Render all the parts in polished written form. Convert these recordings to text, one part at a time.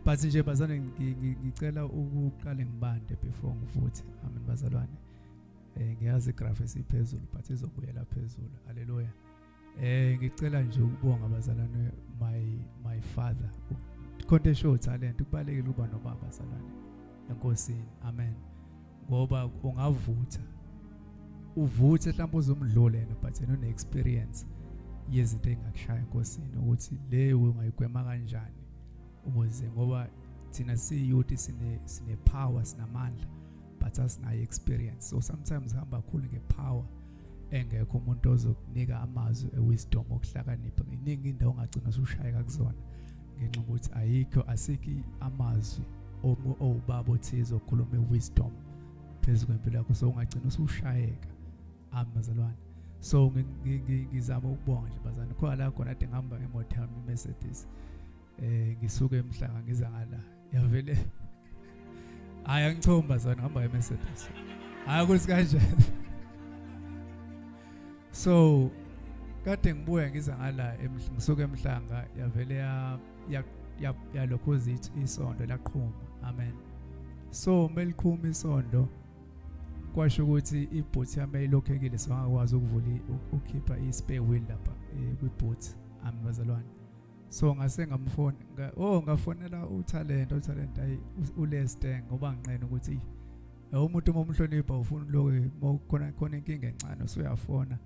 But nje bazalwane, ngicela ukuqale ngibande before ngivuthe. Amen bazalwane. Ngiyazi igraph esiphezulu but izobuyela phezulu. Haleluya. Ngicela nje ukubonga bazalwane, my father. Khonto show talent kubalekile ukuba nobaba bazalwane enkosini. Amen. Ngoba ungavutha uvuthe mhlawumbe uzomdlula yena, but yena une experience yezinto engakushaya enkosini ukuthi le ungayigwema kanjani, ukuze ngoba thina siyouth sine power, sinamandla, but asinayo experience. So sometimes hamba kakhulu ngepower engekho umuntu ozokunika amazwi ewisdom, okuhlakanipha. Iningi indawo ongagcina usushayeka kuzona ngenxa ukuthi ayikho, asikho amazwi owubaba othize okhuluma iwisdom phezu kwempilo yakho, so ungagcina usushayeka. Amen bazalwane. So ngizama ukubonga nje bazalwane. Khona la khona ade ngihamba ngemoto yami iMercedes, ngisuke emhlanga ngiza ngala, yavele hayi angichomba bazalwane, ngihamba ngeMercedes, hayi ukuthi kanjani. So kade ngibuya ngiza ngala, ngisuke emhlanga, yavele ya yalokhuza isondo laqhuma. Amen. So meliqhuma isondo kwasho ukuthi ibooth yami ayilokhekile, so angakwazi ukuvula, ukukhipha i-spare wheel lapha kwi-boot. Amen bazalwane. So ngase ngamfona, oh, ngafonela uTalent, uTalent ayi uLester, ngoba nginqena ukuthi umuntu uma umhlonipha ufuna lokho, khona khona inkinga encane usuyafona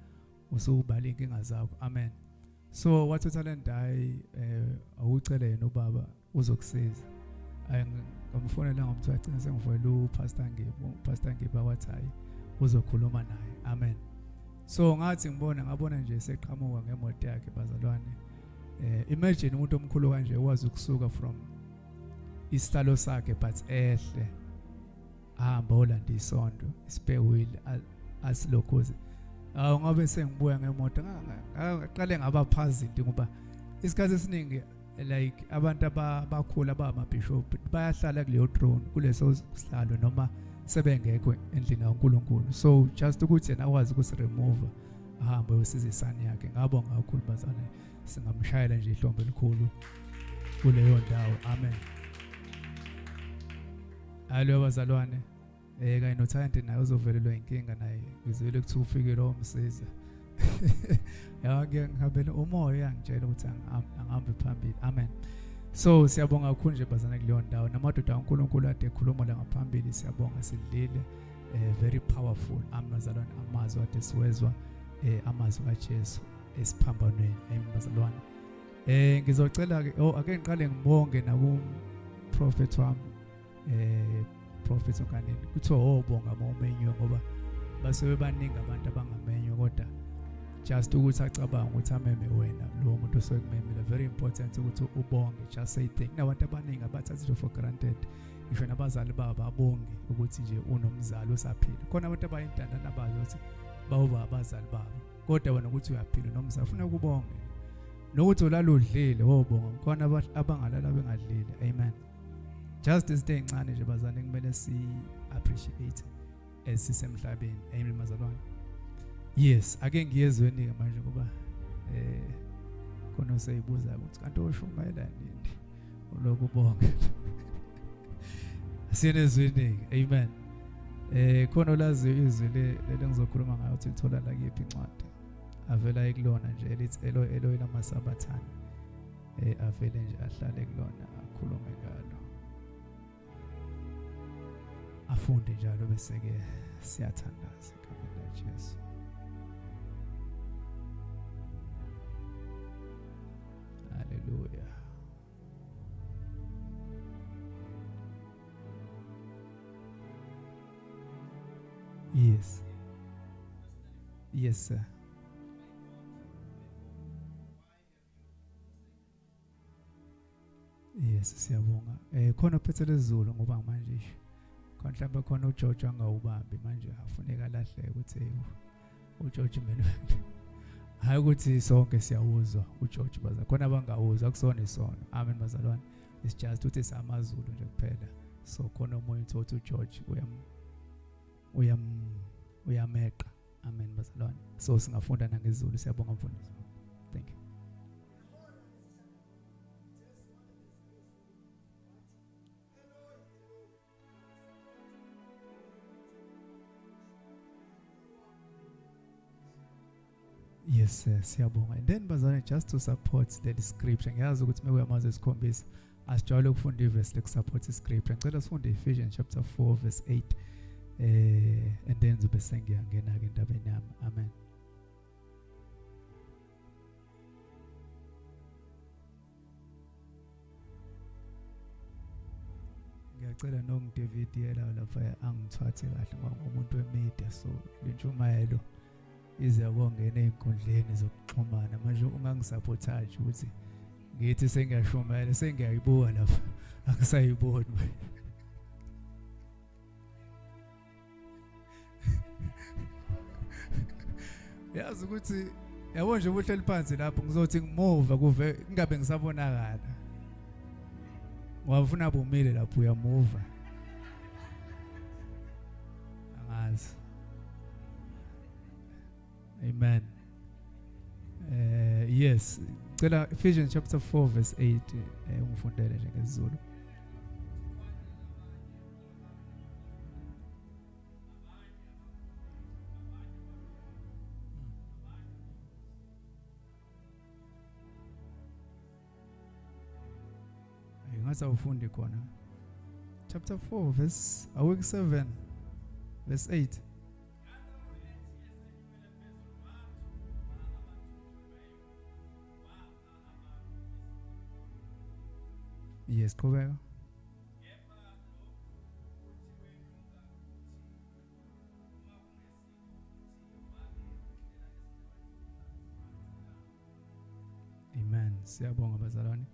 usubala inkinga zakho. Amen. So wathi uTalent, hayi, awucele yena ubaba uzokusiza. Ayi ngamfonela, ngomthiwa agcina sengifonela uPastor Ngibo, uPastor Ngibo wathi hayi uzokhuluma naye. Amen. So ngathi ngibona, ngabona nje seqhamuka ngemoto yakhe bazalwane. Imagine umuntu omkhulu kanje wazi ukusuka from isihlalo sakhe but ehle ahamba olanda isondo, spare wheel, asilokhuze. Awu ngabe sengibuya ngemoto, ngaqale ngaba puzzled ngoba isikhathi esiningi like abantu abakhulu abamabishop bayahlala kuleyo throne, kuleso sihlalo, noma sebengekho endlini kaNkuluNkulu. So just ukuthi yena akwazi ukusi-remove ahambe uyosiza isani yakhe, ngabonga kakhulu bazalwane. Singamshayela nje ihlombe elikhulu kuleyo ndawo. Amen. Haleluya bazalwane. Kanye noThandi naye uzovelelwa inkinga naye, ngizwile ukuthi ufikile omsiza. Ya ngihambele umoya uyangitshela ukuthi angihambe phambili. Amen. So siyabonga kakhulu nje bazana kuleyo ndawo, namadoda kaNkuluNkulu ade ekhuluma la ngaphambili, siyabonga, sidlile very powerful. Amen bazalwane, amazwi ade siwezwa, amazwi kaJesu esiphambanweni. Amen bazalwane. Ngizocela ke, oh, ake ngiqale ngibonge naku prophet wami, Prophet Okaneni. Kuthiwa obonga uma umenywe, ngoba basuke baningi abantu abangamenywa, kodwa just ukuthi acabanga ukuthi ameme wena, lowo muntu osuke kumemile, very important ukuthi ubonge, just say thank. Kunabantu abaningi abathatha it for granted, ngisho nabazali babo babonge ukuthi nje unomzali osaphila. Khona abantu abayintandana bazi ukuthi bawuba abazali babo, kodwa wena ukuthi uyaphila nomzali ufuna ukubonge, nokuthi ulala udlile wobonga. Khona abangalala bengadlile. Amen. Just izinto ezincane nje bazalwane kumele si appreciate esisemhlabeni. Amen bazalwane. Yes, ake ngiyezweni ke manje ngoba khona useyibuza ukuthi kanti oshumayela nini uloku bonke. Siyezweni. Amen. Khona olaziyo izwi le ngizokhuluma ngayo ukuthi lithola la kuyiphi incwadi, avela ekulona nje elithi elo elo lamasabathana, avele nje ahlale kulona, akhulume ngalo, afunde njalo, bese ke siyathandaza egameni laJesu. Hallelujah. Yes. Yes, sir. Yes, siyabonga. Khona ophethe lezulu ngoba manje khona mhlawumbe khona uGeorge angawubambi manje, afuneka lahleke ukuthi uGeorge mina, hayi ukuthi sonke siyawuzwa uGeorge baza khona abangawuzwa, akusona isono. Amen bazalwane. It's just ukuthi samaZulu nje kuphela. So khona omunye uthi uGeorge uyam uyam uyameqa. Amen bazalwane. So singafunda nangezulu. Siyabonga mfundisi. Thank you. Yes, siyabonga. And then bazalwane, just to support the scripture, ngiyazi ukuthi mekuyamazwi esikhombisa asijwayele ukufunda ivesi lekusupport iscripture. Ngicela sifunde Ephesians chapter 4 verse 8 and then ngizobe sengiyangena ke endabeni yami. Amen. Ngiyacela nongiDVD-ela lapha angithathe kahle ngoba ngumuntu wemedia, so le ntshumayelo ize kongena ey'nkundleni zokuxhumana. Manje ungangisapothaji ukuthi ngithi sengiyashumayela, sengiyayibuka lapha, angisayiboni. Yazi ukuthi yabo nje ubuhleli phansi lapho, ngizothi ngimuva kuve kungabe ngisabonakala ngoba ufuna bumile lapho uyamuva, angazi. Amen. Yes, cela Ephesians chapter 4 verse 8, ungifundele nje ngesiZulu. Ngathi awufundi khona. Chapter 4 verse awik 7 verse 8. Yes, qhubeka. Amen. Siyabonga bazalwane.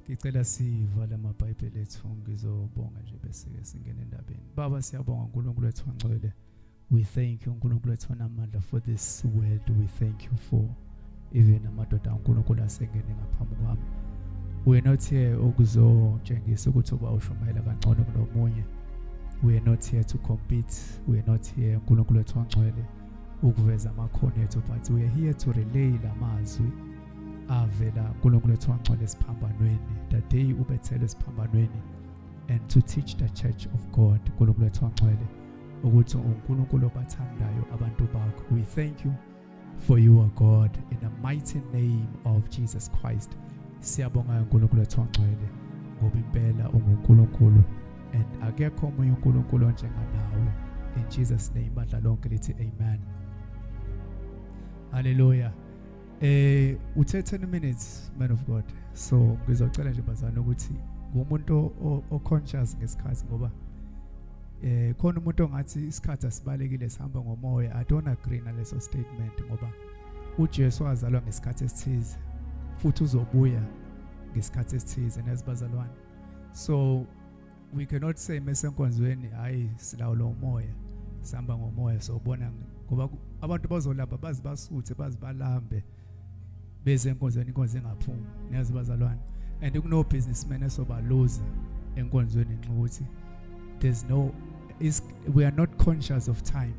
Ngicela sivale amaBhayibheli ethu, ngizobonga nje bese ke singena endabeni. Baba, siyabonga uNkulunkulu wethu ongcwele. We thank you uNkulunkulu wethu onamandla for this word. We thank you for even amadoda kaNkulunkulu asengene ngaphambi kwami. We are not here ukuzotshengisa ukuthi uba ushumayela kangcono kunomunye. We are not here to compete. We are not here uNkulunkulu wethu ongcwele ukuveza amakhono ethu, but we are here to relay lamazwi avela uNkulunkulu wethu ongcwele esiphambanweni, the day ubethelwe esiphambanweni, and to teach the church of God, uNkulunkulu wethu ongcwele, ukuthi uNkulunkulu obathandayo abantu bakho. We thank you for you are God, in the mighty name of Jesus Christ. Siyabonga uNkulunkulu wethu ongcwele ngoba impela unguNkulunkulu and akekho omunye uNkulunkulu onjenganawe. In Jesus name, bandla lonke lithi amen. Hallelujah. Uthe 10 minutes, man of God, so ngizocela nje bazana ukuthi ngumuntu o conscious ngesikhathi, ngoba khona umuntu ongathi isikhathi asibalekile, sihamba ngomoya. I don't agree naleso statement, ngoba uJesu wazalwa ngesikhathi esithize futhi uzobuya ngesikhathi esithize, nezibazalwane. So we cannot say mesenkonzweni hayi, silawula umoya, sihamba ngomoya, sobona, ngoba abantu bazolamba bazi basuthe, bazi balambe beze enkonzweni, inkonzo engaphumi, niyazi bazalwane. And kuno businessman esobaluza enkonzweni nxa ukuthi there's no is we are not conscious of time,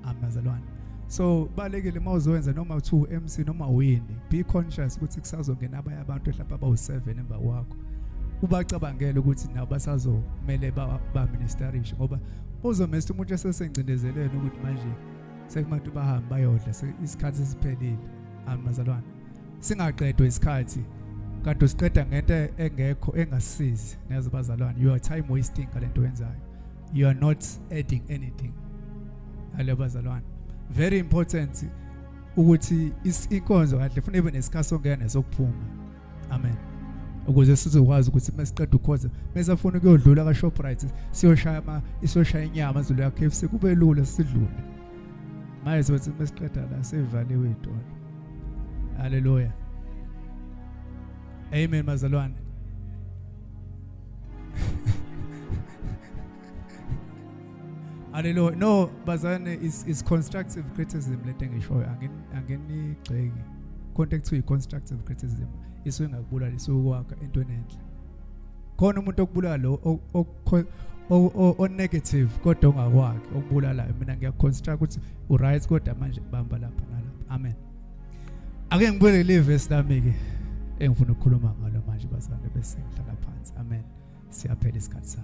amazalwane. So balekile uma uzowenza noma uthu MC noma uyini, be conscious ukuthi kusazongena abanye abantu mhlawumbe abawu7 emva kwakho, ubacabangele ukuthi nabo basazomele ba ministerishe, ngoba uzomesa umuntu esesengcindezelene ukuthi manje sekumantu bahambe bayodla, isikhathi sesiphelile. Amazalwane, singaqedwa isikhathi kanti usiqeda ngento engekho engasisizi, niyazi bazalwane. You are time wasting ngalento oyenzayo, you are not adding anything. Hale bazalwane, very important ukuthi inkonzo kahle funa ibe nesikhathi sokungena nesokuphuma. Amen. Ukuze sizokwazi ukuthi masiqeda ukhoza, mesafuna ukuyodlula ka Shoprite, siyoshaya ama isoshaya inyama zulu ya KFC, kube lula sidlule. Manje sothi masiqeda la sevaliwe idolo. Haleluya. Amen bazalwane. Hallelujah. No, bazalwane, is constructive criticism lento engishoyo, anginigxeki. Konke kuthiwa constructive criticism isuke ingakubulala, isuke ukwakha entweni enhle. Khona umuntu okubulala lo o negative kodwa ongakwakhe okubulalayo. Mina ngiyaconstruct ukuthi u right, kodwa manje bamba lapha nalapha. Amen. Ake ngibuyele le verse lami ke engifuna ukukhuluma ngalo manje bazalwane, bese ngihlala phansi. Amen. Siyaphela isikhathi sami.